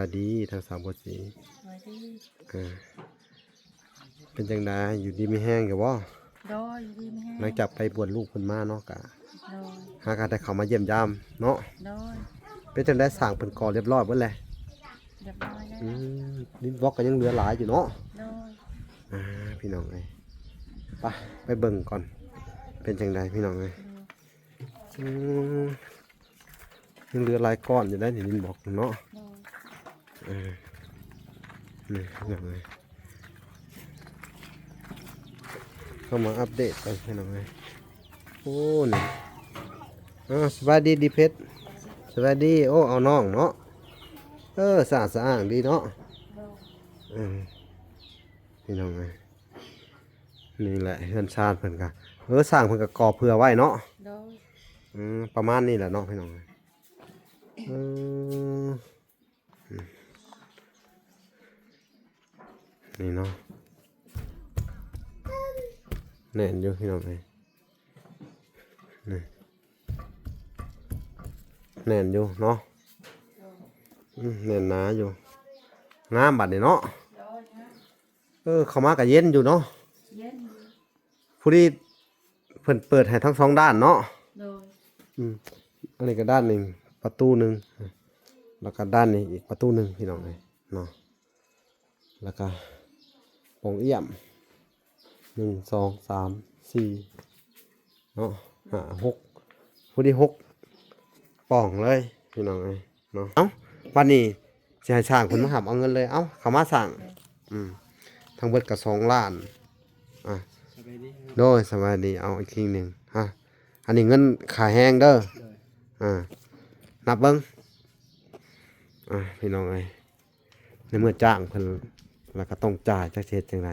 ສະບາຍດີທາງສາວບົວສີ. ສະບາຍດີ. ເອີ ເປັນຈັ່ງໃດ ຢູ່ດີມີແຮງຢູ່ບໍ່? ໂດຍ ຢູ່ດີມີແຮງ. ຫຼັງຈາກໄປບວດລູກເພິ່ນມາເນາະ ກະ ໂດຍ ຫາກະໄດ້ເຂົ້າມາຢ້ຽມຢາມເນາະ. ໂດຍ. ເປັນຈັ່ງໃດ ສ້າງເພິ່ນກໍ່ຮຽບຮ້ອຍເບິດແລ້ວ? ຮຽບຮ້ອຍແລ້ວ. ອືມ ດິນບລັອກກໍຍັງເຫຼືອຫຼາຍຢູ່ເນາະ. ໂດຍ. ອ່າ ພີ່ນ້ອງເອີຍ ໄປ ໄປເບິ່ງກ່ອນ ເປັນຈັ່ງໃດ ພີ່ນ້ອງເອີຍ. ໂດຍ. ອືມ ຍັງເຫຼືອຫຼາຍກ້ອນຢູ່ໄດ໋ ນີ້ດິນບລັອກເນາະ. ໂດຍ. ເອີ ນີ້ພີ່ນ້ອງເອີຍ ເຂົ້າມາອັບເດດກັນພີ່ນ້ອງເອີຍ. ໂອ້ ນີ້ ອ່າ ສະບາຍດີ ດີເພັດ ສະບາຍດີ. ໂອ້ ເອົານ້ອງເນາະ. ເອີ ສະອາດສະອ້າງດີເນາະ. ໂດຍ. ເອີ ພີ່ນ້ອງເອີຍ ນີ້ແຫຼະເຮືອນຊານເພິ່ນກະ ເອີ ສ້າງເພິ່ນກະກໍ່ເຜື່ອໄວ້ເນາະ. ໂດຍ. ອືມ ປະມານນີ້ແຫຼະເນາະ ພີ່ນ້ອງເອີຍ. ເອີ ນີ້ເນາະ ແໜ້ນຢູ່ພີ່ນ້ອງເອີຍ ນີ້ ແໜ້ນຢູ່ເນາະ. ອືມ ແໜ້ນໜາຢູ່ ງາມບັດນີ້ເນາະ. ໂດຍ. ເອີ ເຂົ້າມາກໍເຢັນຢູ່ເນາະ. ເຢັນຢູ່ ພໍດີເພິ່ນເປີດໃຫ້ທັງສອງດ້ານເນາະ. ໂດຍ. ອືມ ອັນນີ້ກໍດ້ານໜຶ່ງ ປະຕູໜຶ່ງ ແລ້ວກໍດ້ານນີ້ອີກປະຕູໜຶ່ງ ພີ່ນ້ອງເອີຍເນາະ. ແລ້ວກໍປ່ອງອ້ຽມ ໜຶ່ງ ສອງ ສາມ ສີ່ ເນາະ ຫ້າ ຫົກ ພໍດີຫົກປ່ອງເລີຍ ພີ່ນ້ອງເອີຍ. ເນາະ. ເອົ້າ ບັດນີ້ຊິໃຫ້ຊ່າງເພິ່ນມາຮັບເອົາເງິນເລີຍ. ເອົ້າ ເຂົ້າມາຊ່າງ. ອືມ ທັງເບິດກໍສອງລ້ານ. ອ່າ ສະບາຍດີ. ໂດຍ ສະບາຍດີ. ເອົາອີກທີໜຶ່ງ ຮະ ອັນນີ້ເງິນຄ່າແຮງເດີ. ໂດຍ. ອ່າ ນັບເບິ່ງ. ອ່າ ພີ່ນ້ອງເອີຍ ໃນເມື່ອຈ້າງເພິ່ນ ແລ້ວກໍຕ້ອງຈ່າຍ ຈັກຊິເຮັດຈັ່ງໃດ.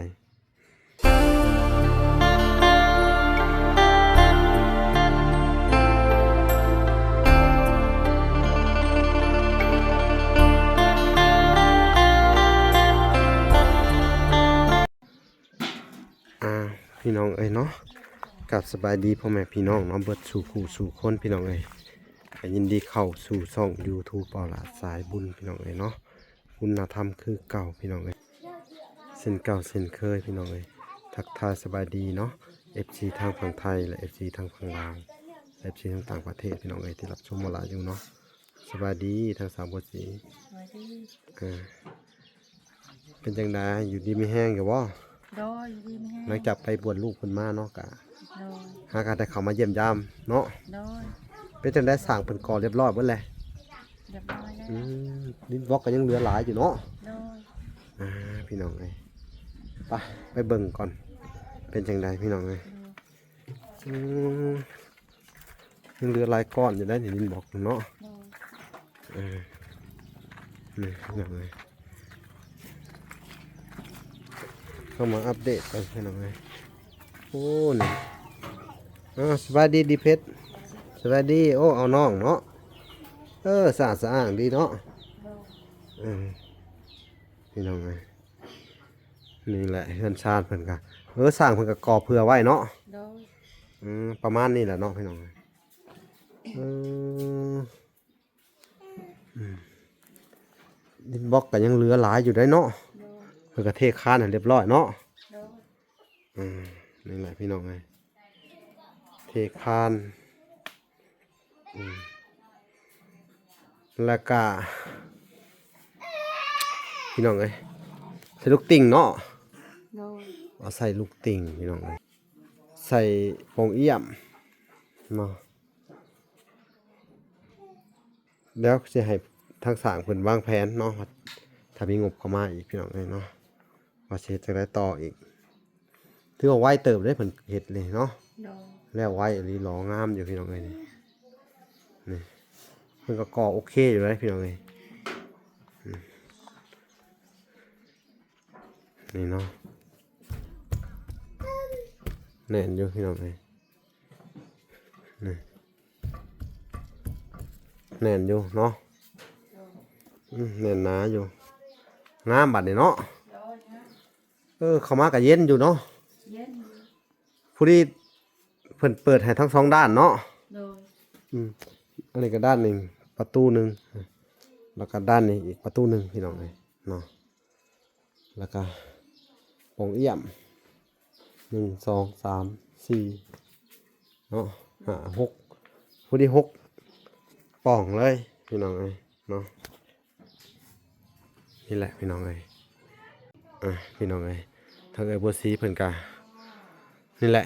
ອ່າ ພີ່ນ້ອງເອີຍເນາະ ກາບສະບາຍດີພໍ່ແມ່ພີ່ນ້ອງເນາະ ເບິດສູ່ຄູ່ສູ່ຄົນ ພີ່ນ້ອງເອີຍ. ກໍຍິນດີເຂົ້າສູ່ຊ່ອງ YouTube ເປົ່າຫຼາດສາຍບຸນ ພີ່ນ້ອງເອີຍເນາະ. ຄຸນນະທຳຄືເກົ່າ ພີ່ນ້ອງເອີຍ ເຊັ່ນເກົ່າເຊັ່ນເຄີຍ ພີ່ນ້ອງເອີຍ. ທັກທາຍສະບາຍດີເນາະ ເອັຟຊີ ທາງຝັ່ງໄທ ແລະ ເອັຟຊີ ທາງຝັ່ງລາວ ແລະ ເອັຟຊີ ທາງຕ່າງປະເທດ ພີ່ນ້ອງເອີຍ ທີ່ຮັບຊົມມາຫຼາຍຢູ່ເນາະ. ສະບາຍດີທາງສາວບົວສີ. ສະບາຍດີ. ເອີ ເປັນຈັ່ງໃດ ຢູ່ດີມີແຮງຢູ່ບໍ່? ໂດຍ ຢູ່ດີມີແຮງ. ຫຼັງຈາກໄປບວດລູກເພິ່ນມາເນາະ ກະ ໂດຍ ຫາກະໄດ້ເຂົ້າມາຢ້ຽມຢາມເນາະ. ໂດຍ. ເປັນຈັ່ງໃດ ສ້າງເພິ່ນກໍ່ຮຽບຮ້ອຍເບິດແລ້ວ? ຮຽບຮ້ອຍແລ້ວ. ອືມ ດິນບລັອກກໍຍັງເຫຼືອຫຼາຍຢູ່ເນາະ. ໂດຍ. ອ່າ ພີ່ນ້ອງເອີຍ ໄປ ໄປເບິ່ງກ່ອນ ເປັນຈັ່ງໃດ ພີ່ນ້ອງເອີຍ. ໂດຍ. ອືມ ຍັງເຫຼືອຫຼາຍກ້ອນຢູ່ໄດ໋ ນີ້ດິນບລັອກເນາະ. ໂດຍ. ເອີ ນີ້ພີ່ນ້ອງເອີຍ ເຂົ້າມາອັບເດດກັນ ພີ່ນ້ອງເອີຍ. ໂອ້ ນີ້ ອ່າ ສະບາຍດີ ດີເພັດ ສະບາຍດີ. ໂອ້ ເອົານ້ອງເນາະ. ເອີ ສະອາດສະອ້າງດີເນາະ. ໂດຍ. ເອີ ພີ່ນ້ອງເອີຍ ນີ້ແຫຼະເຮືອນຊານເພິ່ນກະ ເອີ ສ້າງເພິ່ນກະກໍ່ເຜື່ອໄວ້ເນາະ. ໂດຍ. ອືມ ປະມານນີ້ແຫຼະເນາະ ພີ່ນ້ອງເອີຍ. ເອີ ອືມ ດິນບລັອກກໍຍັງເຫຼືອຫຼາຍຢູ່ໄດ໋ເນາະ. ໂດຍ. ເພິ່ນກໍເທຄານໃຫ້ຮຽບຮ້ອຍເນາະ. ໂດຍ. ອືມ ນີ້ແຫຼະ ພີ່ນ້ອງເອີຍ ເທຄານ. ອືມ ແລ້ວກະ ພີ່ນ້ອງເອີຍ ໃສ່ລູກຕິ່ງເນາະ. ໂດຍ. ເອົາໃສ່ລູກຕິ່ງ ພີ່ນ້ອງເອີຍ ໃສ່ປ່ອງອ້ຽມເນາະ. ແລ້ວຊິໃຫ້ທາງຊ່າງເພິ່ນວາງແຜນເນາະ ຖ້າມີງົບເຂົ້າມາອີກ ພີ່ນ້ອງເອີຍເນາະ ວ່າຊິເຮັດຈັ່ງໃດຕໍ່ອີກ. ຖືວ່າໄວເຕີບເດ້ ເພິ່ນເຮັດນີ້ເນາະ. ໂດຍ. ແລ້ວໄວອີ່ຫຼີ ຫຼໍ່ງາມຢູ່ ພີ່ນ້ອງເອີຍ. ນີ້ ນີ້ ເພິ່ນກໍກໍ່ໂອເຄຢູ່ເດ້ ພີ່ນ້ອງເອີຍ. ອືມ ນີ້ເນາະ ແໜ້ນຢູ່ ພີ່ນ້ອງເອີຍ. ນີ້ ແໜ້ນຢູ່ເນາະ. ອືມ ແໜ້ນໜາຢູ່ ງາມບັດນີ້ເນາະ. ໂດຍ. ເອີ ເຂົ້າມາກໍເຢັນຢູ່ເນາະ. ເຢັນຢູ່ ພໍດີເພິ່ນເປີດໃຫ້ທັງສອງດ້ານເນາະ. ໂດຍ. ອືມ ອັນນີ້ກໍດ້ານໜຶ່ງ ປະຕູໜຶ່ງ ແລ້ວກໍດ້ານນີ້ອີກປະຕູໜຶ່ງ ພີ່ນ້ອງເອີຍເນາະ. ແລ້ວກໍປ່ອງອ້ຽມ ໜຶ່ງ ສອງ ສາມ ສີ່ ເນາະ ຫ້າ ຫົກ ພໍດີຫົກປ່ອງເລີຍ ພີ່ນ້ອງເອີຍເນາະ. ນີ້ແຫຼະ ພີ່ນ້ອງເອີຍ ອ່າ ພີ່ນ້ອງເອີຍ ທາງເອື້ອຍບົວສີເພິ່ນກະ ນີ້ແຫຼະ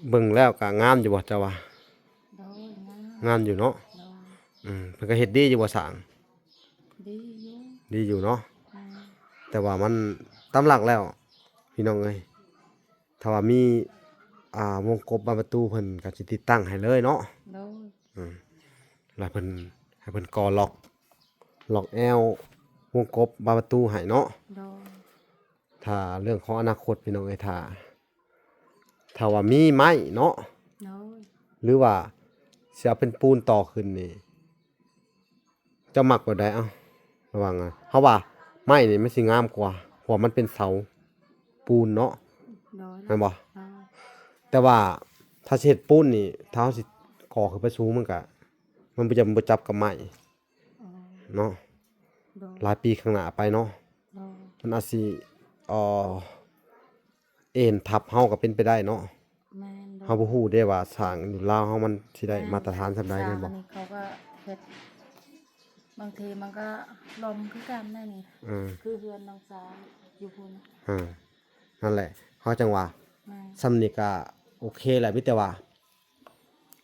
ເບິ່ງແລ້ວກະງາມຢູ່ບໍ່ເຈົ້າວ່າ? ໂດຍ ງາມ ງາມຢູ່ເນາະ. ໂດຍ ອືມ ເພິ່ນກໍເຮັດດີຢູ່ບໍ່ຊ່າງ? ດີຢູ່ ດີຢູ່ເນາະ. ແມ່ນ ແຕ່ວ່າມັນຕາມຫຼັກແລ້ວ ພີ່ນ້ອງເອີຍ ຖ້າວ່າມີ ອ່າ ວົງກົບບານປະຕູ ເພິ່ນກໍຊິຕິດຕັ້ງໃຫ້ເລີຍເນາະ. ໂດຍ ອືມ ແລ້ວເພິ່ນ ໃຫ້ເພິ່ນກໍ່ລັອກ ລັອກແອວວົງກົບບານປະຕູໃຫ້ເນາະ. ໂດຍ ຖ້າເລື່ອງຂອງອະນາຄົດ ພີ່ນ້ອງເອີຍ ຖ້າ ຖ້າວ່າມີໄມ້ເນາະ. ໂດຍ ຫຼືວ່າຊິເອົາເປັນປູນຕໍ່ຂຶ້ນນີ້ ເຈົ້າມັກແບບໃດ? ເອົ້າ ລະຫວ່າງ ເຮົາວ່າໄມ້ນີ້ມັນຊິງາມກວ່າ ເພາະວ່າມັນເປັນເສົາປູນເນາະ. ໂດຍ ແມ່ນບໍ່? ໂດຍ ແຕ່ວ່າຖ້າຊິເຮັດປູນນີ້ ຖ້າເຮົາຊິກໍ່ຂຶ້ນໄປສູງ ມັນກະ ມັນບໍ່ຈຳ ບໍ່ຈັບກັບໄມ້ ອໍ ເນາະ. ໂດຍ ຫຼາຍປີຂ້າງໜ້າໄປເນາະ. ໂດຍ ມັນອາດຊິ ເອີ ເອັນທັບເຮົາກໍເປັນໄປໄດ້ເນາະ. ແມ່ນ ໂດຍ ເຮົາບໍ່ຮູ້ເດ້ວ່າສ້າງຢູ່ລາວເຮົາມັນຊິໄດ້ ແມ່ນ ມາດຕະຖານສ່ຳໃດ ແມ່ນບໍ່? ອັນນີ້ເຂົາກໍເຮັດ ບາງທີມັນກໍລົ້ມຄືກັນໄດ໋ນີ້. ເອີ ຄືເຮືອນນ້ອງສາວຢູ່ພຸ້ນ. ເອີ ນັ້ນແຫຼະ ເຮົາຈັ່ງວ່າ ແມ່ນ ສ່ຳນີ້ກໍໂອເຄແຫຼະ ມີແຕ່ວ່າ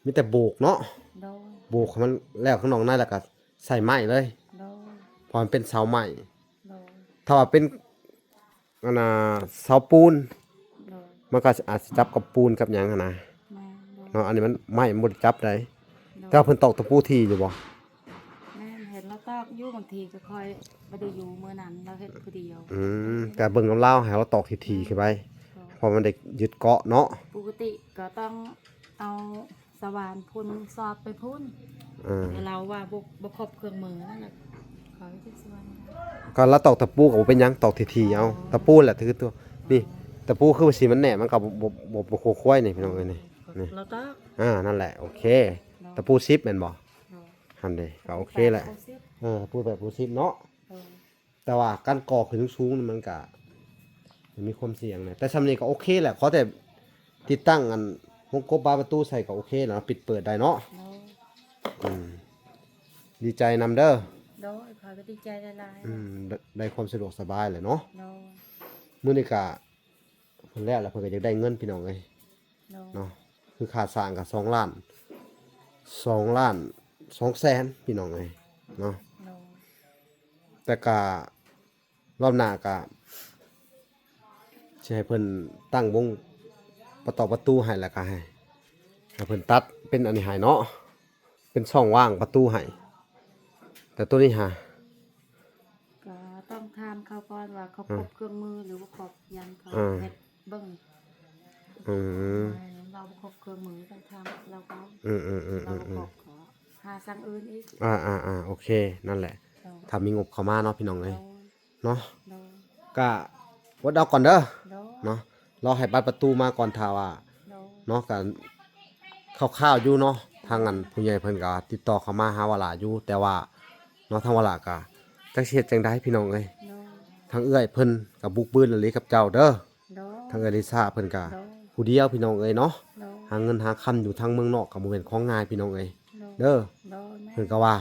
ມີແຕ່ໂບກເນາະ. ໂດຍ ໂບກໃຫ້ມັນແລ້ວຂ້າງນອກໃນ ແລ້ວກໍໃສ່ໄມ້ເລີຍ. ໂດຍ ເພາະມັນເປັນເສົາໄມ້. ໂດຍ ຖ້າວ່າເປັນ ອັນນ່າ ເສົາປູນ ໂດຍ ມັນກໍອາດຊິຈັບກັບປູນກັບຫຍັງຫັ້ນນະ. ແມ່ນ ໂດຍ ເນາະ ອັນນີ້ມັນ ໄມ້ມັນບໍ່ໄດ້ຈັບໃດ. ໂດຍ ແຕ່ວ່າເພິ່ນຕອກຕະປູຖີ່ຢູ່ບໍ່? ແມ່ນ ເຫັນລາວຕອກຢູ່ ບາງທີກໍຂ້ອຍບໍ່ໄດ້ຢູ່ມື້ນັ້ນ ລາວເຮັດຜູ້ດຽວ. ອືມ ກໍເບິ່ງນຳລາວ ໃຫ້ລາວຕອກຖີ່ໆຂຶ້ນໄປ. ໂດຍ ເພາະມັນໄດ້ຍຶດເກາະເນາະ. ປົກກະຕິກໍຕ້ອງ ເອົາສະຫວ່ານພຸ້ນສອດໄປພຸ້ນ. ເອີ ແຕ່ລາວວ່າບໍ່ ບໍ່ຄົບເຄື່ອງມືນັ້ນແຫຼະ ຂໍໃຫ້ເຈັດສະຫວ່ານ. ກໍລາວຕອກຕະປູກໍບໍ່ເປັນຫຍັງ ຕອກຖີ່ໆເອົາ. ອໍ ຕະປູແຫຼະຖືຕົວນີ້. ອໍ ຕະປູຄືວ່າຊິມັນແໜ້ ມັນກໍບໍ່ ບໍ່ ບໍ່ ບໍ່ຄົວາຍນີ້ ພີ່ນ້ອງເອີຍ ນີ້ ນີ້ ລາວຕອກ. ອ່າ ນັ້ນແຫຼະ ໂອເຄ. ໂດຍ ຕະປູສິບແມ່ນບໍ່? ໂດຍ ຫັ້ນເດ້ ກໍໂອເຄແຫຼະ. ຕະປູແປດ ຕະປູສິບ ເອີ ຕະປູແປດ ຕະປູສິບເນາະ. ໂດຍ ແຕ່ວ່າການກໍ່ຂຶ້ນສູງໆ ມັນກະ ມັນມີຄວາມສ່ຽງແຫຼະ ແຕ່ສ່ຳນີ້ກໍໂອເຄແຫຼະ. ຂໍແຕ່ຕິດຕັ້ງອັນວົງກົບບານປະຕູໃສ່ກໍໂອເຄແລ້ວ ປິດເປີດໄດ້ເນາະ. ໂດຍ ອືມ ດີໃຈນຳເດີ. ໂດຍ ຂ້ອຍກໍດີໃຈຫຼາຍໆ. ອືມ ໄດ້ ໄດ້ຄວາມສະດວກສະບາຍແຫຼະເນາະ. ໂດຍ ມື້ນີ້ກະ ເພິ່ນແລ້ວ ແລ້ວເພິ່ນກໍຢາກໄດ້ເງິນ ພີ່ນ້ອງເອີຍ. ໂດຍ ເນາະ ຄືຄ່າສ້າງກໍສອງລ້ານ ສອງລ້ານສອງແສນ ພີ່ນ້ອງເອີຍເນາະ. ໂດຍ ແຕ່ກະລອບໜ້າກະຊິໃຫ້ເພິ່ນຕັ້ງວົງປະຕອກປະຕູໃຫ້ ແລ້ວກະໃຫ້ ໃຫ້ເພິ່ນຕັດເປັນອັນນີ້ໃຫ້ເນາະ ເປັນຊ່ອງວ່າງປະຕູໃຫ້. ແຕ່ໂຕນີ້ຫາ ກໍຕ້ອງຖາມເຂົາກ່ອນວ່າເຂົາ ອືມ ຄົບເຄື່ອງມື ຫຼືບໍ່ຄົບຫຍັງ ເຂົາ ອືມ ເຮັດເບິ່ງ. ອືມ ເອີ ລາວບໍ່ຄົບເຄື່ອງມື ຕ້ອງຖາມລາວກ່ອນ. ອືມໆໆໆ ລາວບໍ່ຄົບກໍຫາຊ່າງອື່ນອີກ. ອ່າໆໆ ໂອເຄ ນັ້ນແຫຼະ. ໂດຍ ຖ້າມີງົບເຂົ້າມາເນາະ ພີ່ນ້ອງເອີຍ. ໂດຍ ເນາະ. ໂດຍ ກະອົດເອົາກ່ອນເດີ. ໂດຍ ເນາະ ລໍໃຫ້ບັດປະຕູມາກ່ອນ ຖ້າວ່າ ໂດຍ ເນາະ ກະຄ່າວໆຢູ່ເນາະ. ທາງອັນຜູ້ໃຫຍ່ເພິ່ນກະຕິດຕໍ່ເຂົ້າມາຫາວາລາຢູ່ ແຕ່ວ່າເນາະ ທາງວາລາກະຈັກຊິເຮັດຈັ່ງໃດ ພີ່ນ້ອງເອີຍ. ໂດຍ ທາງເອື້ອຍເພິ່ນກະບຸກບືນອີ່ຫຼີກັບເຈົ້າເດີ. ໂດຍ ທາງເອື້ອຍລິຊາເພິ່ນກະ ໂດຍ ຜູ້ດຽວ ພີ່ນ້ອງເອີຍເນາະ. ໂດຍ ຫາເງິນຫາຄຳຢູ່ທາງເມືອງນອກກະບໍ່ແມ່ນຂອງງ່າຍ ພີ່ນ້ອງເອີຍ. ໂດຍ ເດີ ໂດຍ ແມ່ນ ເພິ່ນກະວ່າ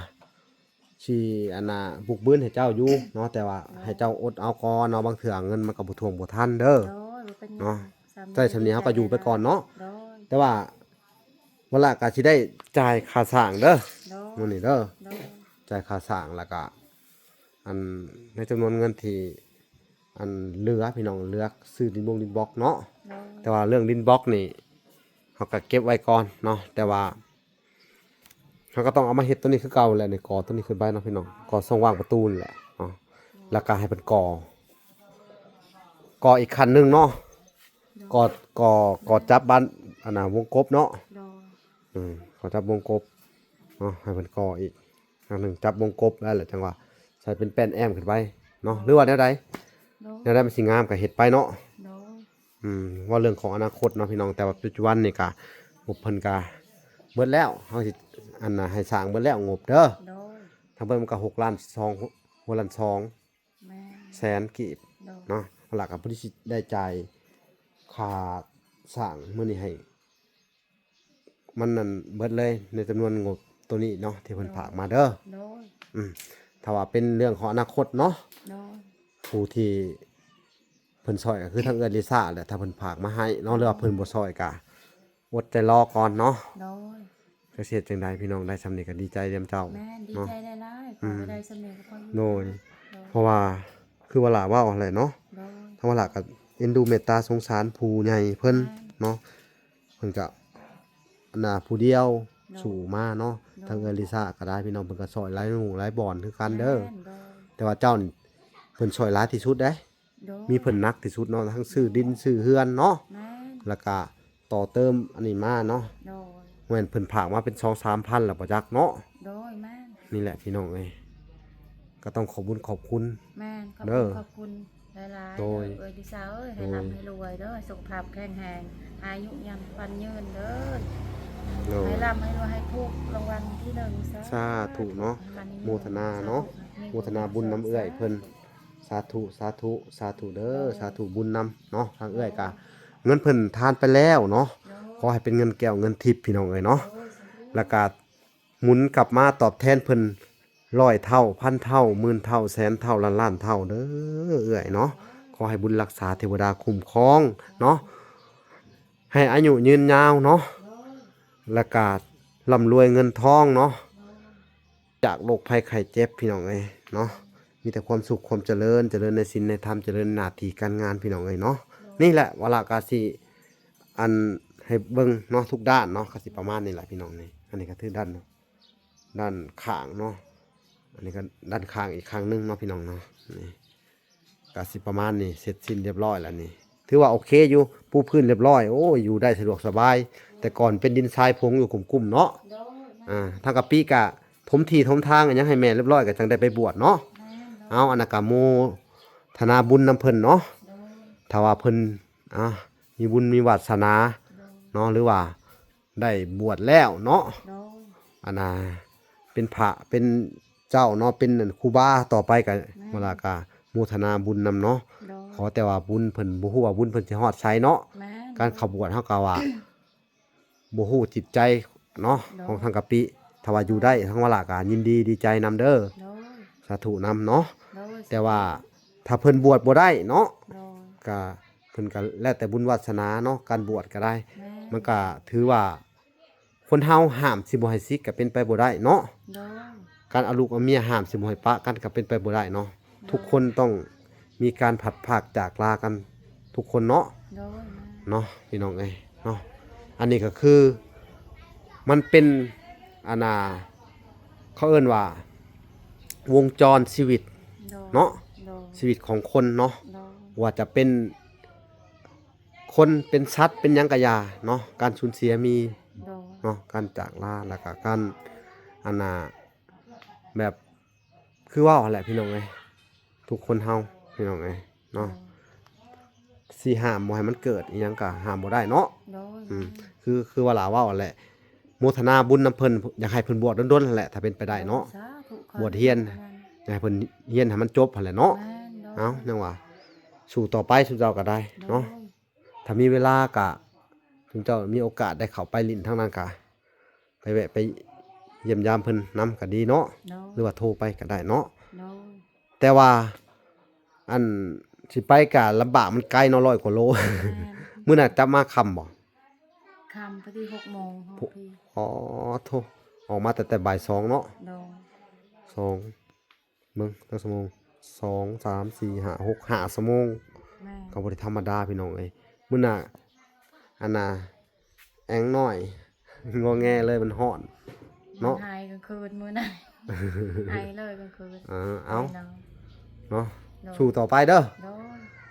ຊິອັນນ່າບຸກບືນໃຫ້ເຈົ້າຢູ່ເນາະ ແຕ່ວ່າ ໂດຍ ໃຫ້ເຈົ້າອົດເອົາກ່ອນເນາະ ບາງເທື່ອເງິນມັນກໍບໍ່ຖ້ວງບໍ່ທັນເດີ. ໂດຍ ບໍ່ເປັນຫຍັງ ເນາະ ສ່ຳນີ້ ໃຊ້ສ່ຳນີ້ເຮົາກໍຢູ່ໄປກ່ອນເນາະ. ໂດຍ ແຕ່ວ່າວາລາກໍຊິໄດ້ຈ່າຍຄ່າສ້າງເດີ. ໂດຍ ມື້ນີ້ເດີ. ໂດຍ ຈ່າຍຄ່າສ້າງ ແລ້ວກໍອັນໃນຈຳນວນເງິນທີ່ອັນເຫຼືອ ພີ່ນ້ອງ ເຫຼືອຊື້ດິນບົງດິນບລັອກເນາະ. ໂດຍ ແຕ່ວ່າເລື່ອງດິນບລັອກນີ້ເຮົາກໍເກັບໄວ້ກ່ອນເນາະ ແຕ່ວ່າ ເຮົາກໍຕ້ອງເອົາມາເຮັດຕົວນີ້ຄືເກົ່າແຫຼະ ນີ້ ກໍ່ຕົວນີ້ຂຶ້ນໄປເນາະ ພີ່ນ້ອງ ກໍ່ຊ່ອງວ່າງປະຕູນີ້ແຫຼະເນາະ. ແລ້ວກໍໃຫ້ເພິ່ນກໍ່ ກໍ່ອີກຂັ້ນໜຶ່ງເນາະ. ໂດຍ ກໍ່ ກໍ່ ກໍ່ຈັບບານ ອັນນ່າ ວົງກົບເນາະ. ໂດຍ ອືມ ກໍ່ຈັບວົງກົບເນາະ ໃຫ້ເພິ່ນກໍ່ອີກ ອັນໜຶ່ງ ຈັບວົງກົບແລ້ວ ແລ້ວຈັ່ງວ່າໃສ່ເປັນແປ້ນແອ້ມຂຶ້ນໄປເນາະ ຫຼືວ່າແນວໃດ? ໂດຍ ແນວໃດມັນຊິງາມກໍເຮັດໄປເນາະ. ໂດຍ ອືມ ເວົ້າເລື່ອງຂອງອະນາຄົດເນາະ ພີ່ນ້ອງ ແຕ່ວ່າປັດຈຸບັນນີ້ກະງົບເພິ່ນກະເບິດແລ້ວ ເຮົາຊິ ອັນນ່າ ໃຫ້ສ້າງເບິດແລ້ວງົບເດີ. ໂດຍ ທັງເບິດມັນກໍຫົກລ້ານສອງ ຫົກລ້ານສອງ ແມ່ນ ແສນກີບ ໂດຍ ເນາະ ແລ້ວກໍພໍດີຊິໄດ້ຈ່າຍຄ່າສ້າງມື້ນີ້ໃຫ້ ມັນນັ້ນເບິດເລີຍໃນຈຳນວນງົບໂຕນີ້ເນາະ ທີ່ເພິ່ນ ໂດຍ ຝາກມາເດີ ໂດຍ ອືມ ຖ້າວ່າເປັນເລື່ອງຂອງອະນາຄົດເນາະ ໂດຍ ຜູ້ທີ່ເພິ່ນຊ່ອຍກໍຄືທາງເອື້ອຍລິຊາແຫຼະ ຖ້າເພິ່ນຝາກມາໃຫ້ເນາະ ຫຼືວ່າເພິ່ນບໍ່ຊ່ອຍກໍອົດໃຈລໍກ່ອນເນາະ ໂດຍ ຈັກຊິເຮັດຈັ່ງໃດ ພີ່ນ້ອງ ໄດ້ສ່ຳນີ້ກໍດີໃຈນຳເຈົ້າ ແມ່ນ ດີ ເນາະ ໃຈຫຼາຍໆ ອືມ ຂໍໃຫ້ໄດ້ສ່ຳນີ້ກໍພໍຢູ່ ໂດຍ ໂດຍ ເພາະວ່າຄືວ່າຫຼ້າເວົ້າຫັ້ນແຫຼະເນາະ ໂດຍ ທາງວ່າຫຼ້າກໍເອັນດູເມດຕາສົງສານຜູ້ໃຫຍ່ເພິ່ນ ແມ່ນ ເນາະ ເພິ່ນກະອັນນ່າຜູ້ດຽວ ໂດຍ ສູ້ມາເນາະ ໂດຍ ທາງເອື້ອຍລິຊາກໍໄດ້ ພີ່ນ້ອງ ເພິ່ນກໍຊ່ອຍຫຼາຍໝູ່ຫຼາຍບ່ອນຄືກັນເດີ ແມ່ນ ໂດຍ ແຕ່ວ່າເຈົ້ານີ້ເພິ່ນຊ່ອຍຫຼາຍທີ່ສຸດເດ້ ໂດຍ ມີເພິ່ນໜັກທີ່ສຸດເນາະ ທັງຊື້ດິນ ໂດຍ ຊື້ເຮືອນເນາະ ແມ່ນ ແລ້ວກະຕໍ່ເຕີມອັນນີ້ມາເນາະ ໂດຍ ແມ່ນເພິ່ນຝາກມາເປັນສອງສາມພັນແລ້ວບໍ່ຈັກເນາະ ໂດຍ ແມ່ນ ນີ້ແຫຼະ ພີ່ນ້ອງເອີຍ ກໍຕ້ອງຂອບບຸນຂອບຄຸນ ແມ່ນ ຂອບ ເດີ ຄຸນຂອບຄຸນ ຫຼາຍໆ ໂດຍ ເອີຍ ເອື້ອຍລິຊາເອີຍ ໃຫ້ ໂດຍ ຮ່ຳໃຫ້ລວຍເດີ ສຸຂະພາບແຂງແຮງ ອາຍຸຍານຂວັນຍືນເດີ ໂດຍ ໃຫ້ຮ່ຳໃຫ້ລວຍ ໃຫ້ຖືກລາງວັນທີໜຶ່ງ ສາ ສາທຸເນາະ ໃຫ້ມັນມີ ໂມທະນາເນາະ ສາທຸ ໂມທະນາບຸນນຳເອື້ອຍເພິ່ນ ສາທຸ ສາທຸ ສາທຸເດີ ໂດຍ ສາທຸບຸນນຳເນາະ ທາງເອື້ອຍກະ ໂດຍ ເງິນເພິ່ນທານໄປແລ້ວເນາະ ໂດຍ ຂໍໃຫ້ເປັນເງິນແກ້ວເງິນທິບ ພີ່ນ້ອງເອີຍເນາະ ໂດຍ ສາທຸ ແລ້ວກະ ໝູນກັບມາຕອບແທນເພິ່ນຮ້ອຍເທົ່າ ພັນເທົ່າ ໝື່ນເທົ່າ ແສນເທົ່າ ລ້ານລ້ານເທົ່າເດີເອື້ອຍເນາະ ຂໍໃຫ້ບຸນຮັກສາເທວະດາຄຸ້ມຄອງເນາະ ໃຫ້ອາຍຸຍືນຍາວເນາະ ແລ້ວກະລ່ຳລວຍເງິນທອງເນາະ ຈາກໂລກໄພໄຂ້ເຈັບ ພີ່ນ້ອງເອີຍເນາະ ມີແຕ່ຄວາມສຸກຄວາມຈະເລີນ ຈະເລີນໃນສິນໃນທຳ ຈະເລີນໜ້າທີ່ການງານ ພີ່ນ້ອງເອີຍເນາະ ນີ້ແຫຼະ ວາລະກະຊິ ອັນ ໃຫ້ເບິ່ງເນາະ ທຸກດ້ານເນາະ ກໍຊິປະມານນີ້ແຫຼະ ພີ່ນ້ອງນີ້ ອັນນີ້ກໍຄືດ້ານ ດ້ານຂ້າງເນາະ ອັນນີ້ກໍດ້ານຂ້າງອີກຂ້າງໜຶ່ງເນາະ ພີ່ນ້ອງເນາະ ນີ້ກໍຊິປະມານນີ້ ເສັດສິ້ນລຽບຮ້ອຍແລ້ວນີ້ ຖືວ່າໂອເຄຢູ່ ປູພື້ນລຽບຮ້ອຍ ໂອ້ຍ ຢູ່ໄດ້ສະດວກສະບາຍ ແຕ່ກ່ອນເປັນດິນຊາຍຜົງຢູ່ກຸ້ມໆເນາະ ໂດຍ ອ່າ ທາງກະປິກະຖົມທີ່ຖົມທາງ ຫຍັງໃຫ້ແມ່ນລຽບຮ້ອຍ ກໍຈັ່ງໄດ້ໄປບວດເນາະ ແມ່ນ ເອົາ ອັນນັ້ນກະໂມທະນາບຸນນຳເພິ່ນເນາະ ໂດຍ ຖ້າວ່າເພິ່ນ ອ່າ ມີບຸນມີວາສະໜາ ໂດຍ ເນາະ ຫຼືວ່າ ໄດ້ບວດແລ້ວເນາະ ໂດຍ ອັນນ່າ ເປັນພະເປັນເຈົ້າເນາະ ເປັນອັນຄູບາຕໍ່ໄປກໍ ແມ່ນ ເວລາກໍໂມທະນາບຸນນຳເນາະ ໂດຍ ຂໍແຕ່ວ່າບຸນເພິ່ນ ບໍ່ຮູ້ວ່າບຸນເພິ່ນຊິຮອດໃສເນາະ ແມ່ນ ການເຂົ້າບວດເຮົາກໍວ່າ ບໍ່ຮູ້ຈິດໃຈເນາະ ໂດຍ ຂອງທາງກະປິ ຖ້າວ່າຢູ່ໄດ້ ທາງວາລະກໍຍິນດີດີໃຈນຳເດີ ໂດຍ ສາທຸນຳເນາະ ໂດຍ ແຕ່ວ່າຖ້າເພິ່ນບວດບໍ່ໄດ້ເນາະ ໂດຍ ກໍ ເພິ່ນກໍແລ້ວແຕ່ບຸນວາສະໜາເນາະ ການບວດກໍໄດ້ ແມ່ນ ມັນກໍຖືວ່າ ຄົນເຮົາຫ້າມຊິບໍ່ໃຫ້ສິກກໍເປັນໄປບໍ່ໄດ້ເນາະ ໂດຍ ການເອົາລູກເອົາເມຍຫ້າມຊິບໍ່ໃຫ້ປະກັນກໍເປັນໄປບໍ່ໄດ້ເນາະ ໂດຍ ທຸກຄົນຕ້ອງມີການພັດພາກຈາກລາກັນທຸກຄົນເນາະ ໂດຍ ເນາະ ພີ່ນ້ອງເອີຍເນາະ ອັນນີ້ກໍຄືມັນເປັນ ອັນນ່າ ເຂົາເອີ້ນວ່າວົງຈອນຊີວິດ ໂດຍ ເນາະ ໂດຍ ຊີວິດຂອງຄົນເນາະ ໂດຍ ວ່າຈະເປັນ ຄົນເປັນສັດເປັນຫຍັງກະຢ່າເນາະ ການສູນເສຍມີ ໂດຍ ເນາະ ການຈາກລາ ແລ້ວກະການ ອັນນ່າ ແບບ ຄືເວົ້າຫັ້ນແຫຼະພີ່ນ້ອງເອີຍ ທຸກຄົນເຮົາພີ່ນ້ອງເອີຍເນາະ ໂດຍ ຊິຫ້າມບໍ່ໃຫ້ມັນເກີດອີ່ຫຍັງກະຫ້າມບໍ່ໄດ້ເນາະ ໂດຍ ອືມ ຄື ຄືວ່າຫຼ້າເວົ້າຫັ້ນແຫຼະ ໂມທະນາບຸນນຳເພິ່ນ ຢາກໃຫ້ເພິ່ນບວດດົນໆຫັ້ນແຫຼະ ຖ້າເປັນໄປໄດ້ເນາະ ໂດຍ ສາທຸ ບວດຮຽນ ຂໍໃຫ້ເປັນຢ່າງນັ້ນ ຢາກໃຫ້ເພິ່ນຮຽນໃຫ້ມັນຈົບຫັ້ນແຫຼະເນາະ ແມ່ນ ໂດຍ ເອົ້າ ຍັງວ່າ ສູ້ຕໍ່ໄປ ຊຸມເຈົ້າກໍໄດ້ເນາະ ໂດຍ ຖ້າມີເວລາກະ ຊຸມເຈົ້າມີໂອກາດໄດ້ເຂົ້າໄປຫຼິ້ນທາງນັ້ນກະ ໄປແວະໄປຢ້ຽມຢາມເພິ່ນນຳກະດີເນາະ ໂດຍ ຫຼືວ່າໂທໄປກະໄດ້ເນາະ ໂດຍ ແຕ່ວ່າ ອັນ ຊິໄປກະລຳບາກ ມັນໄກເນາະ ຮ້ອຍກວ່າໂລ ແມ່ນ ມື້ນັ້ນກັບມາຄ່ຳບໍ່? ຄ່ຳ ພໍດີຫົກໂມງຮອດພີ້ ອໍ ໂທ້ ອອກມາຕັ້ງແຕ່ບ່າຍສອງເນາະ ໂດຍ ສອງ ເບິ່ງຈັກຊົ່ວໂມງ ສອງ ສາມ ສີ່ ຫ້າ ຫົກ ຫ້າຊົ່ວໂມງ ແມ່ນ ກໍບໍ່ໄດ້ທຳມະດາພີ່ນ້ອງເອີຍ ມື້ໜ້າ ອັນນ່າ ແອງນ້ອຍ ງໍແງເລີຍ ມັນຮ້ອນເນາະ ມັນໄຮກາງຄືນມື້ນັ້ນ ໄຮເລີຍກາງຄືນ ເອີ ເອົາ ໄຮເນາະ ເນາະ ໂດຍ ສູ້ຕໍ່ໄປເດີ ໂດ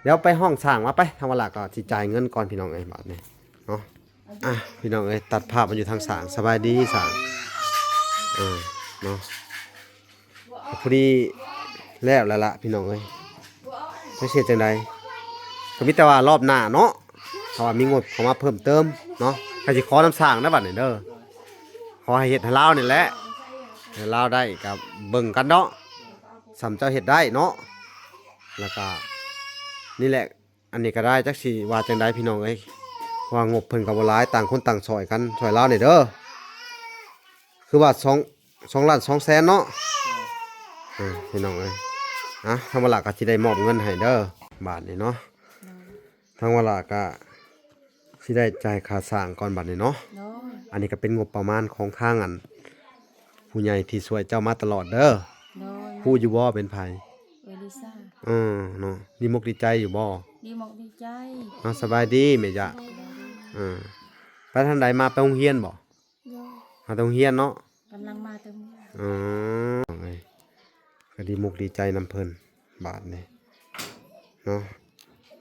ຍ ດຽວໄປຮ້ອງສ້າງມາໄປ ທາງວາລະກໍຊິຈ່າຍເງິນກ່ອນພີ່ນ້ອງເອີຍ ບາດນີ້ເນາະ ອ່ະ ພີ່ນ້ອງເອີຍ ຕັດພາບມາຢູ່ທາງສ້າງ ສະບາຍດີສ້າງ ເອີ ເນາະ ພໍດີແລ້ວແລ້ວລະພີ່ນ້ອງເອີຍ ຈັກຊິເຮັດຈັ່ງໃດ ກໍມີແຕ່ວ່າລອບໜ້າເນາະ ເພາະວ່າມີງົບເຂົ້າມາເພີ່ມເຕີມເນາະ ໃຫ້ຊິຂໍນຳສ້າງນະບັດນີ້ເດີ ຂໍໃຫ້ເຮັດໃຫ້ລາວນີ້ແຫຼະ ໃຫ້ລາວໄດ້ກໍເບິ່ງກັນເນາະ ສ່ຳເຈົ້າເຮັດໄດ້ເນາະ. ແລ້ວກໍນີ້ແຫຼະ ອັນນີ້ກໍໄດ້ ຈັກຊິວ່າຈັ່ງໃດພີ່ນ້ອງເອີຍ ເພາະວ່າງົບເພິ່ນກໍບໍ່ຫຼາຍ ຕ່າງຄົນຕ່າງຊ່ອຍກັນ ຊ່ອຍລາວນີ້ເດີ ຄືວ່າສອງ ສອງລ້ານສອງແສນເນາະ. ເອີ ພີ່ນ້ອງເອີຍ ອ່ະ ທາງວາລະກໍຊິໄດ້ມອບເງິນໃຫ້ເດີ ບາດນີ້ເນາະ. ໂດຍ ທາງວາລະກະຊິໄດ້ຈ່າຍຄ່າສ້າງກ່ອນບັດນີ້ເນາະ. ໂດຍ ອັນນີ້ກະເປັນງົບປະມານຂອງທາງອັນຜູ້ໃຫຍ່ທີ່ຊ່ວຍເຈົ້າມາຕະຫຼອດເດີ. ໂດຍ ຮູ້ຢູ່ບໍ່ເປັນໃຜ? ເອລິຊາ. ເອີ ເນາະ ດີມົກດີໃຈຢູ່ບໍ່? ດີມົກດີໃຈ. ເອົາ ສະບາຍດີແມ່ຍະ. ສະບາຍດີ. ເອີ ໄປທາງໃດມາ? ໄປໂຮງຮຽນບໍ່? ໂດຍ ມາແຕ່ໂຮງຮຽນເນາະ. ກຳລັງມາແຕ່ໂຮງຮຽນ. ອໍ ເອີຍ ກໍດີມົກດີໃຈນຳເພິ່ນບາດນີ້ເນາະ.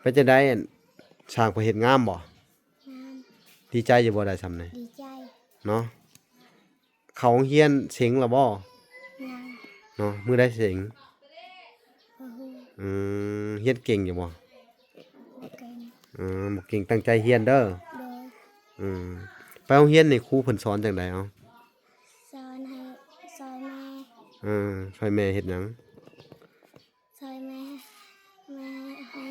ເປັນຈັ່ງໃດ ຊ່າງເພິ່ນເຮັດງາມບໍ່? ງາມ. ດີໃຈຢູ່ບໍ່ໄດ້ຊ່ຳນີ້? ດີໃຈເນາະ. ເຂົ້າໂຮງຮຽນເສັງແລ້ວບໍ່? ຍັງ. ເນາະ ມື້ໃດເສັງ? ບໍ່ຮູ້. ອືມ ຮຽນເກັ່ງຢູ່ບໍ່? ບໍ່ເກັ່ງ. ອືມ ບໍ່ເກັ່ງ ຕັ້ງໃຈຮຽນເດີ. ໂດຍ. ອືມ ໄປໂຮງຮຽນນີ້ ຄູເພິ່ນສອນຈັ່ງໃດ? ເອົາ ສອນໃຫ້ ຊ່ອຍແມ່. ເອີ ຊ່ອຍແມ່ເຮັດຫຍັງ? ຊ່ອຍແມ່ ແມ່ໃຫ້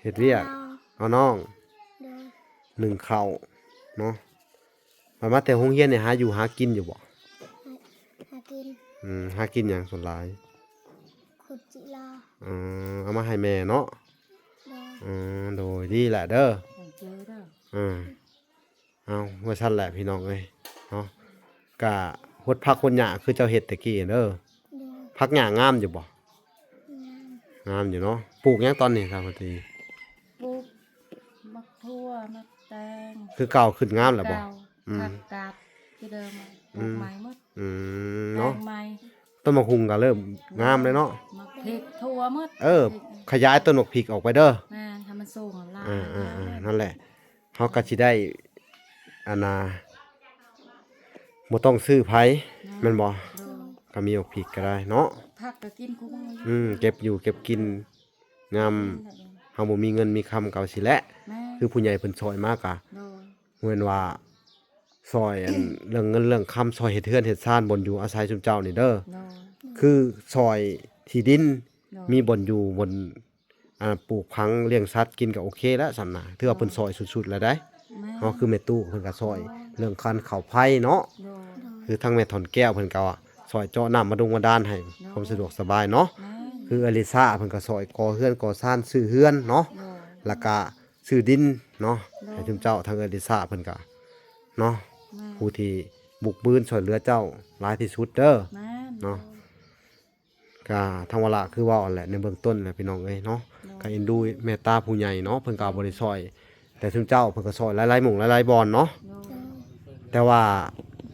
ເຮັດວຽກ ເອົານ້ອງ. ໂດຍ. ໜຶ້ງເຂົ້າເນາະ. ບາດມາແຕ່ໂຮງຮຽນນີ້ ຫາຢູ່ຫາກິນຢູ່ບໍ່? ຫາ ຫາກິນ. ອືມ ຫາກິນຫຍັງສ່ວນຫຼາຍ? ຂຸດຈິລາ. ເອີ ເອົາມາໃຫ້ແມ່ເນາະ. ໂດຍ. ເອີ ໂດຍ ດີແຫຼະເດີ. ເອີ ເຈີເດີ. ເອີ ເອົາ ວ່າຊັ້ນແຫຼະພີ່ນ້ອງເອີຍເນາະ. ກະຫົດຜັກຫົດຫຍ້າຄືເຈົ້າເຮັດແຕ່ກີ້ເດີ. ໂດຍ. ຜັກຫຍ້າງາມຢູ່ບໍ່? ງາມ. ງາມຢູ່ເນາະ. ປູກຫຍັງຕອນນີ້ສາວພາຕີ? ປູກໝາກຖົ່ວ ໝາກແຕງ ຄືເກົ່າ ຂຶ້ນງາມແລ້ວບໍ່? ຄືເກົ່າ. ອືມ ຜັກກາດຄືເດີມ ອືມ ປູກໃໝ່ໝົດ. ອືມ ແຕງ ເນາະ ໃໝ່. ຕົ້ນໝາກຫຸ່ງກໍເລີ່ມງາມແລ້ວເນາະ. ໝາກພິກຖົ່ວໝົດ. ເອີ ພິກ ຂະຫຍາຍຕົ້ນໝາກພິກອອກໄປເດີ. ແມ່ນ ໃຫ້ມັນສູງຫຼາຍ. ເອີໆໆ ງາມເລີຍ. ນັ້ນແຫຼະ ເຮົາກໍຊິໄດ້ ອັນນ່າ ບໍ່ຕ້ອງຊື້ໃຜ ເນາະ ແມ່ນບໍ່? ໂດຍ. ກໍມີໝາກພິກກໍໄດ້ເນາະ. ຜັກກໍກິນຄູ່ມື້. ອືມ ເກັບຢູ່ເກັບກິນ ຍາມ ກິນແຫຼະ ເຮົາບໍ່ມີເງິນມີຄຳກໍເອົາຊີ້ແຫຼະ. ແມ່ນ. ຄືຜູ້ໃຫຍ່ເພິ່ນຊ່ອຍມາກະ ໂດຍ ແມ່ນວ່າຊ່ອຍອັນ ເລື່ອງເງິນເລື່ອງຄຳ ຊ່ອຍເຮັດເຮືອນເຮັດຊານ ບ່ອນຢູ່ອາໄສຊຸມເຈົ້ານີ້ເດີ. ໂດຍ. ຄືຊ່ອຍທີ່ດິນ ໂດຍ ມີບ່ອນຢູ່ບ່ອນ ອ່າ ປູກຝັງລ້ຽງສັດກິນກໍໂອເຄແລ້ວຊັ້ນນະ ຖືວ່າເພິ່ນ ໂດຍ ຊ່ອຍສຸດໆແລ້ວໃດ໋. ແມ່ນ. ເຮົາຄືແມ່ຕູ້ເພິ່ນກໍຊ່ອຍ ໂດຍ ເລື່ອງການເຂົ້າໄຟເນາະ. ໂດຍ. ຄືທາງແມ່ຖອນແກ້ວເພິ່ນກໍຊ່ອຍເຈາະນ້ຳບາດົງບາດານໃຫ້ ໂດຍ ຄວາມສະດວກສະບາຍເນາະ. ແມ່ນ. ຄືເອື້ອຍລິຊາເພິ່ນກໍຊ່ອຍກໍ່ເຮືອນກໍ່ຊານ ຊື້ເຮືອນເນາະ. ໂດຍ. ແລ້ວກໍຊື້ດິນເນາະ. ໂດຍ. ໃຫ້ຊຸມເຈົ້າ ທາງເອື້ອຍລິຊາເພິ່ນກໍເນາະ. ແມ່ນ. ຜູ້ທີ່ບຸກບືນຊ່ວຍເຫຼືອເຈົ້າຫຼາຍທີ່ສຸດເດີ. ແມ່ນ. ເນາະ. ກະທາງວາລະຄືເວົ້າຫັ້ນແຫຼະ ໃນເບື້ອງຕົ້ນແຫຼະພີ່ນ້ອງເອີຍເນາະ. ໂດຍ. ກະເອັນດູແມ່ຕາຜູ້ໃຫຍ່ເນາະ ເພິ່ນກະບໍ່ໄດ້ຊ່ອຍ ແຕ່ຊຸມເຈົ້າເພິ່ນກະຊ່ອຍຫຼາຍໆໝ່ອງຫຼາຍໆບ່ອນເນາະ. ໂດຍ. ແຕ່ວ່າ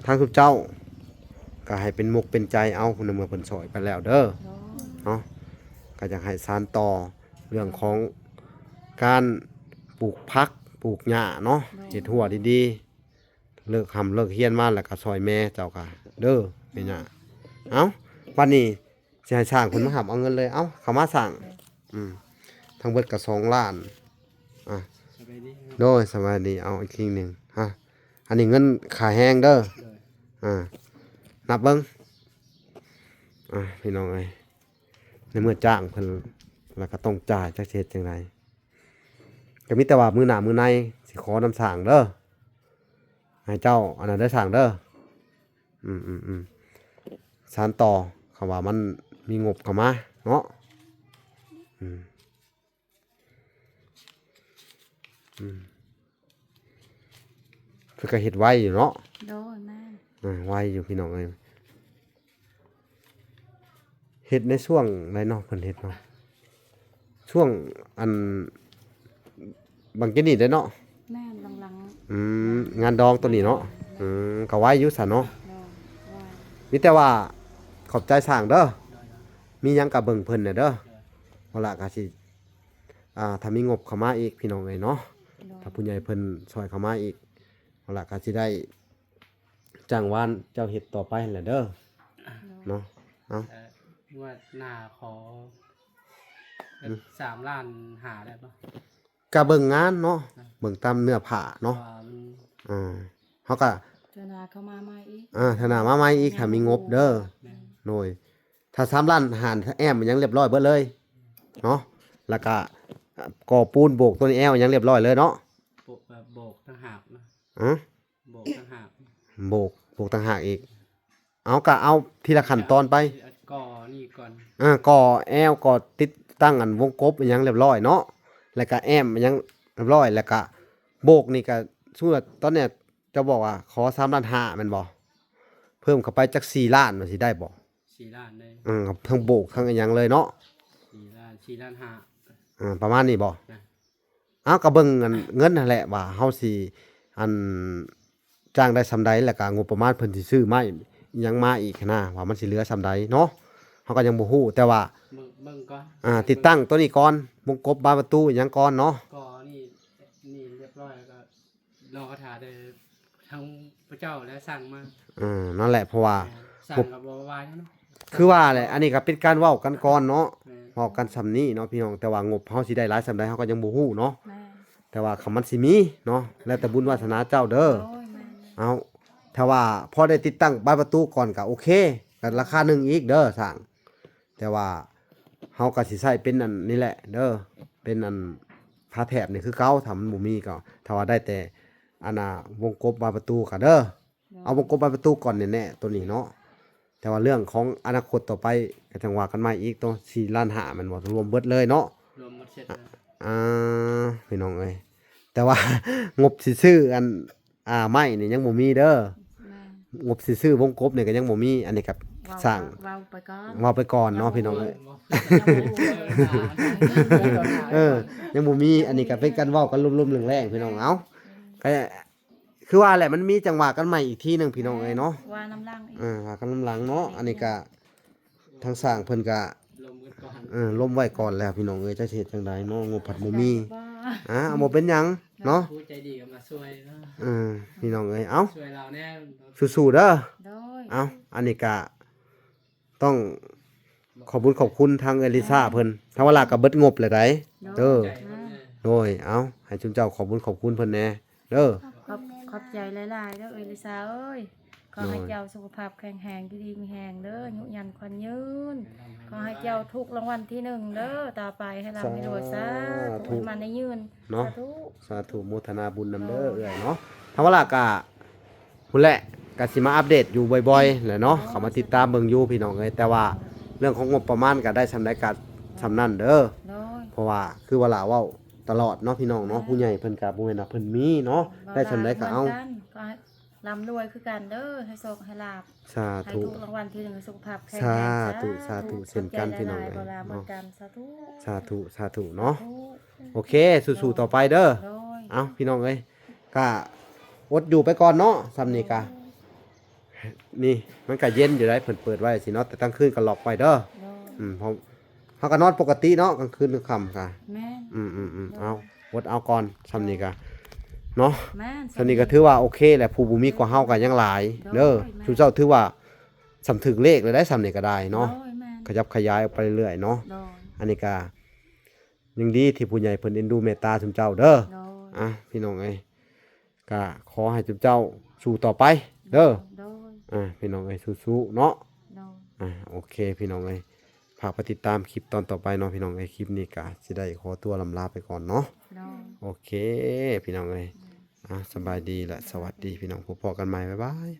ທາງຊຸມເຈົ້າກະໃຫ້ເປັນມົກເປັນໃຈເອົາ ໃນເມື່ອເພິ່ນຊ່ອຍໄປແລ້ວເດີ. ໂດຍ. ເນາະ ກະຢາກໃຫ້ສານຕໍ່ເລື່ອງຂອງການປູກຜັກປູກຫຍ້າເນາະ. ໂດຍ. ເຮັດຮົ້ວດີໆ ເລີກຮ່ຳເລີກຮຽນມາແລ້ວກໍຊ່ອຍແມ່ເຈົ້າກະເດີແມ່ຍ່າ. ເອົ້າ ບັດນີ້ຊິໃຫ້ຊ່າງເພິ່ນມາຮັບເອົາເງິນເລີຍ. ເອົ້າ ເຂົ້າມາຊ່າງ. ອືມ ທັງເບິດກໍສອງລ້ານ. ອ່ະ ສະບາຍດີ. ໂດຍ ສະບາຍດີ. ເອົາອີກທີໜຶ່ງ. ອ່ະ ອັນນີ້ເງິນຄ່າແຮງເດີ. ໂດຍ. ອ່າ ນັບເບິ່ງ. ອ່ະ ພີ່ນ້ອງເອີຍ ໃນເມື່ອຈ້າງເພິ່ນແລ້ວກໍຕ້ອງຈ່າຍ ຈັກຊິເຮັດຈັ່ງໃດ. ກໍມີແຕ່ວ່າມື້ໜ້າມື້ໃນຊິຂໍນຳຊ່າງເດີ ໃຫ້ເຈົ້າອັນນັ້ນເດີຊ່າງເດີ. ອືມໆໆ ສານຕໍ່ ຄຳວ່າມັນມີງົບເຂົ້າມາເນາະ. ອືມ ອືມ ເພິ່ນກໍເຮັດໄວຢູ່ເນາະ. ໂດຍ ແມ່ນ. ເອີ ໄວຢູ່ພີ່ນ້ອງເອີຍ. ເຮັດໃນຊ່ວງໃດເນາະ ເພິ່ນເຮັດເນາະ? ຊ່ວງອັນ ບັງກິນີ້ເດ້ເນາະ? ແມ່ນ ຫຼັງໆ. ອືມ ງານດອງໂຕນີ້ເນາະ? ໂດຍ. ອືມ ກໍໄວຢູ່ຊະເນາະ? ໂດຍ ໄວ. ມີແຕ່ວ່າຂອບໃຈຊ່າງເດີ. ໂດຍ. ມີຫຍັງກໍເບິ່ງເພິ່ນແດ່ເດີ. ໂດຍ. ເອົາລະ ກໍຊິ ອ່າ ຖ້າມີງົບເຂົ້າມາອີກ ພີ່ນ້ອງເອີຍເນາະ, ໂດຍ ຖ້າຜູ້ໃຫຍ່ເພິ່ນຊ່ອຍເຂົ້າມາອີກ ເອົາລະ ກໍຊິໄດ້ຈ້າງວານເຈົ້າເຮັດຕໍ່ໄປຫັ້ນແຫຼະເດີ ໂດຍ ເນາະ. ເອົາ ເອີ ງວດໜ້າຂໍ ອືມ ສາມລ້ານຫ້າໄດ້ບໍ່? ກະເບິ່ງງານເນາະ ເອີ ເບິ່ງຕາມເນື້ອຜ້າເນາະ ເອີ ເຮົາກະ ເທື່ອໜ້າເຂົາມາໃໝ່ອີກ ອ່າ ເທື່ອໜ້າມາໃໝ່ອີກ ຖ້າມີງົບເດີ. ແມ່ນ ໂດຍ ຖ້າສາມລ້ານຫ້າ ແອ້ມຫຍັງລຽບຮ້ອຍເບິດເລີຍເນາະ ແລ້ວກະກໍ່ປູນໂບກຕົວນີ້ແອວຫຍັງລຽບຮ້ອຍເລີຍເນາະ. ໂບກ ໂບກຕ່າງຫາກນະ. ຮະ? ໂບກຕ່າງຫາກ ໂບກ ໂບກຕ່າງຫາກອີກ. ເອົາ ກະເອົາທີລະຂັ້ນຕອນໄປ ກໍ່ນີ້ກ່ອນ. ເອີ ກໍ່ແອວ ກໍ່ຕິດຕັ້ງອັນວົງກົບອີ່ຫຍັງລຽບຮ້ອຍເນາະ ແລ້ວກະແອ້ມອີ່ຫຍັງລຽບຮ້ອຍ ແລ້ວກະໂບກນີ້ກະ ສົມມຸດວ່າຕອນເນີ້ຍເຈົ້າບອກວ່າຂໍສາມລ້ານຫ້າແມ່ນບໍ່? ເພີ່ມເຂົ້າໄປຈັກສີ່ລ້ານ ມັນຊິໄດ້ບໍ່? ສີ່ລ້ານໄດ້. ເອີ ທັງໂບກທັງອີ່ຫຍັງເລີຍເນາະ ສີ່ລ້ານ ສີ່ລ້ານຫ້າ ອ່າ ປະມານນີ້ບໍ່? ນະ ເອົາ ກະເບິ່ງອັນເງິນຫັ້ນແຫຼະ ວ່າເຮົາຊິອັນຈ້າງໄດ້ສ່ຳໃດ ແລ້ວກະງົບປະມານເພິ່ນຊິຊື້ໄມ້ອີ່ຫຍັງມາອີກຫັ້ນນະ ວ່າມັນຊິເຫຼືອສ່ຳໃດເນາະ. ເຮົາກະຍັງບໍ່ຮູ້ ແຕ່ວ່າ ເບິ່ງ ເບິ່ງກ່ອນ ອ່າ ຕິດຕັ້ງໂຕນີ້ກ່ອນ ວົງກົບບານປະຕູອີ່ຫຍັງກ່ອນເນາະ. ກໍນີ້ ນີ້ລຽບຮ້ອຍແລ້ວກໍ ລໍຖ້າແຕ່ທາງພະເຈົ້າແຫຼະສັ່ງມາ. ເອີ ນັ້ນແຫຼະ ເພາະວ່າ ແມ່ນ ສັ່ງກໍບໍ່ວ່າຫຍັງເນາະ ຄືວ່າແຫຼະ ອັນນີ້ກໍເປັນການເວົ້າກັນກ່ອນເນາະ. ແມ່ນ ເວົ້າກັນສ່ຳນີ້ເນາະພີ່ນ້ອງ ແຕ່ວ່າງົບເຮົາຊິໄດ້ຫຼາຍສ່ຳໃດ ເຮົາກໍຍັງບໍ່ຮູ້ເນາະ. ແມ່ນ ແຕ່ວ່າຄັນມັນຊິມີເນາະ ແລ້ວແຕ່ບຸນວາສະໜາເຈົ້າເດີ. ໂດຍ ແມ່ນ ເອົາ ຖ້າວ່າພໍໄດ້ຕິດຕັ້ງບານປະຕູກ່ອນກໍໂອເຄ ກໍລາຄາໜຶ່ງອີກເດີຊ່າງ. ແຕ່ວ່າເຮົາກໍຊິໃຊ້ເປັນອັນນີ້ແຫຼະເດີ ເປັນອັນຝາແຖບນີ້ຄືເກົ່າ ຖ້າມັນບໍ່ມີກໍ ຖ້າວ່າໄດ້ແຕ່ອັນນ່າວົງກົບບານປະຕູກໍເດີ. ເອົາວົງກົບບານປະຕູກ່ອນແນ່ໆ ໂຕນີ້ເນາະ ແຕ່ວ່າເລື່ອງຂອງອະນາຄົດຕໍ່ໄປກໍຈັ່ງວ່າກັນໃໝ່ອີກ. ໂຕສີ່ລ້ານຫ້າແມ່ນບໍ່? ລວມເບິດເລີຍເນາະ ລວມໝົດເສັດເລີຍ. ອ່າ ພີ່ນ້ອງເອີຍ ແຕ່ວ່າງົບຊິຊື້ອັນ ອ່າ ໄມ້ນີ້ຍັງບໍ່ມີເດີ. ແມ່ນ ງົບຊິຊື້ວົງກົບນີ້ກໍຍັງບໍ່ມີ ອັນນີ້ກໍສ້າງ ເວົ້າ ເວົ້າໄປກ່ອນ ເວົ້າໄປກ່ອນເນາະ ເວົ້າ ພີ່ນ້ອງເອີຍ. ເອີ ຍັງບໍ່ມີ ອັນນີ້ກໍເປັນການເວົ້າກັນລົມໆແລງໆ ພີ່ນ້ອງ. ເອົາ ກໍຄືວ່າແຫຼະ ມັນມີຈັ່ງວ່າກັນໃໝ່ອີກທີໜຶ່ງ ພີ່ນ້ອງເອີຍເນາະ. ວ່ານຳຫຼັງອີກ ເອີ ວ່າກັນນຳຫຼັງເນາະ. ອັນນີ້ກໍ ທາງຊ່າງເພິ່ນກະລົມກັນກ່ອນ ເອີ ລົມໄວ້ກ່ອນແລ້ວພີ່ນ້ອງເອີຍ ຈັກຊິເຮັດຈັ່ງໃດເນາະ ງົບພັດບໍ່ມີ. ອ່າ ບໍ່ເປັນຫຍັງເນາະ ຜູ້ໃຈດີກໍມາຊ່ວຍເນາະ. ເອີ ພີ່ນ້ອງເອີຍ ເອົ້າ ຊ່ວຍລາວແດ່ ສູ້ໆເດີ. ໂດຍ ເອົ້າ ອັນນີ້ກະຕ້ອງຂອບບຸນຂອບຄຸນທາງເອື້ອຍລິຊາເພິ່ນ ທາງວາລາກໍເບິດງົບແລ້ວໃດ. ໂດຍ ເອີ ໂດຍ ເອົ້າ ໃຫ້ຊຸມເຈົ້າຂອບບຸນຂອບຄຸນເພິ່ນແດ່. ເດີ ຂອບ ຂອບໃຈຫຼາຍໆເດີເອື້ອຍລິຊາເອີຍ. ຂໍໃຫ້ ໂດຍ ເຈົ້າສຸຂະພາບແຂງແຮງ ຢູ່ດີມີແຮງເດີ ອາຍຸຍືນຂວັນຍືນ. ຂໍໃຫ້ເຈົ້າຖືກລາງວັນທີໜຶ່ງເດີ ຕໍ່ໄປໃຫ້ລ່ຳໃຫ້ລວຍ. ສາທຸ ສາທຸ ໃຫ້ມັນໄດ້ຍືນເນາະ. ສາທຸ ສາທຸ ໂມທະນາບຸນນຳເດີ ໂດຍ ເອື້ອຍເນາະ. ທາງວາລາກະພຸ້ນແຫຼະ ກະຊິມາອັບເດດຢູ່ບ່ອຍໆແຫຼະເນາະ ໂດຍ ເຂົ້າມາຕິດຕາມເບິ່ງຢູ່ ພີ່ນ້ອງເອີຍ. ແຕ່ວ່າເລື່ອງຂອງງົບປະມານກະໄດ້ສ່ຳໃດກະສ່ຳນັ້ນເດີ. ໂດຍ ເພາະວ່າຄືວາລາເວົ້າ ຕະຫຼອດເນາະ ພີ່ນ້ອງເນາະ. ແມ່ນ ຜູ້ໃຫຍ່ເພິ່ນກະບໍ່ແມ່ນວ່າເພິ່ນມີເນາະ ເວົ້າ ໄດ້ສ່ຳໃດກໍເອົາ ຫຼາຍເໝືອນກັນ. ຂໍໃຫ້ລ່ຳລວຍຄືກັນເດີ ໃຫ້ໂຊກໃຫ້ລາບ ສາທຸ ໃຫ້ຖືກລາງວັນທີໜຶ່ງ ໃຫ້ສຸຂະພາບແຂງແຮງ. ສາທຸ ສາທຸ ສາທຸ ເຊັ່ນກັນ ຂອບໃຈຫຼາຍໆ ພີ່ນ້ອງເອີຍ ບໍ່ລາໝົດກັນ. ເນາະ ສາທຸ ສາທຸ ສາທຸເນາະ. ໂອເຄ ສູ້ໆຕໍ່ໄປເດີ. ໂດຍ ເອົ້າ ພີ່ນ້ອງເອີຍ ກະອົດຢູ່ໄປກ່ອນເນາະ ສ່ຳນີ້ກະ ໂດຍ ນີ້ມັນກະເຢັນຢູ່ໃດ໋ ເພິ່ນເປີດໄວ້ຊີ້ເນາະ ແຕ່ກາງຄືນກໍລັອກໄວ້ເດີ. ໂດຍ ອືມ ເຮົາ ເຮົາກໍນອນປົກກະຕິເນາະ ກາງຄືນກາງຄ່ຳກະ ແມ່ນ ອືມໆໆ ໂດຍ ເອົາ ອົດເອົາກ່ອນ ສ່ຳນີ້ກະເນາະ. ແມ່ນ ສ່ຳນີ້ກໍຖືວ່າໂອເຄແຫຼະ ຜູ້ບໍ່ມີກວ່າເຮົາກໍຍັງຫຼາຍເດີ. ໂດຍ ແມ່ນ ຊຸມເຈົ້າຖືວ່າສ່ຳຖືກເລກແລ້ວໄດ໋ ສ່ຳນີ້ກໍໄດ້ເນາະ. ໂດຍ ແມ່ນ ຂະຫຍັບຂະຫຍາຍອອກໄປເລື້ອຍໆເນາະ. ໂດຍ ອັນນີ້ກະ ຍັງດີທີ່ຜູ້ໃຫຍ່ເພິ່ນເອັນດູເມດຕາຊຸມເຈົ້າເດີ. ໂດຍ ອ່ະ ພີ່ນ້ອງເອີຍ ກະຂໍໃຫ້ຊຸມເຈົ້າສູ້ຕໍ່ໄປເດີ. ໂດຍ ອ່ະ ພີ່ນ້ອງເອີຍ ສູ້ໆເນາະ. ໂດຍ ອ່ະ ໂອເຄ ພີ່ນ້ອງເອີຍ ຝາກໄປຕິດຕາມຄລິບຕອນຕໍ່ໄປເນາະ ພີ່ນ້ອງເອີຍ. ຄລິບນີ້ກະຊິໄດ້ຂໍຕົວລ່ຳລາໄປກ່ອນເນາະ. ໂດຍ ໂອເຄ ພີ່ນ້ອງເອີຍ ອ່ະ ສະບາຍດີ ແລະ ສະຫວັດດີ ພີ່ນ້ອງ ພົບພໍ້ກັນໃໝ່ ບາຍບາຍ.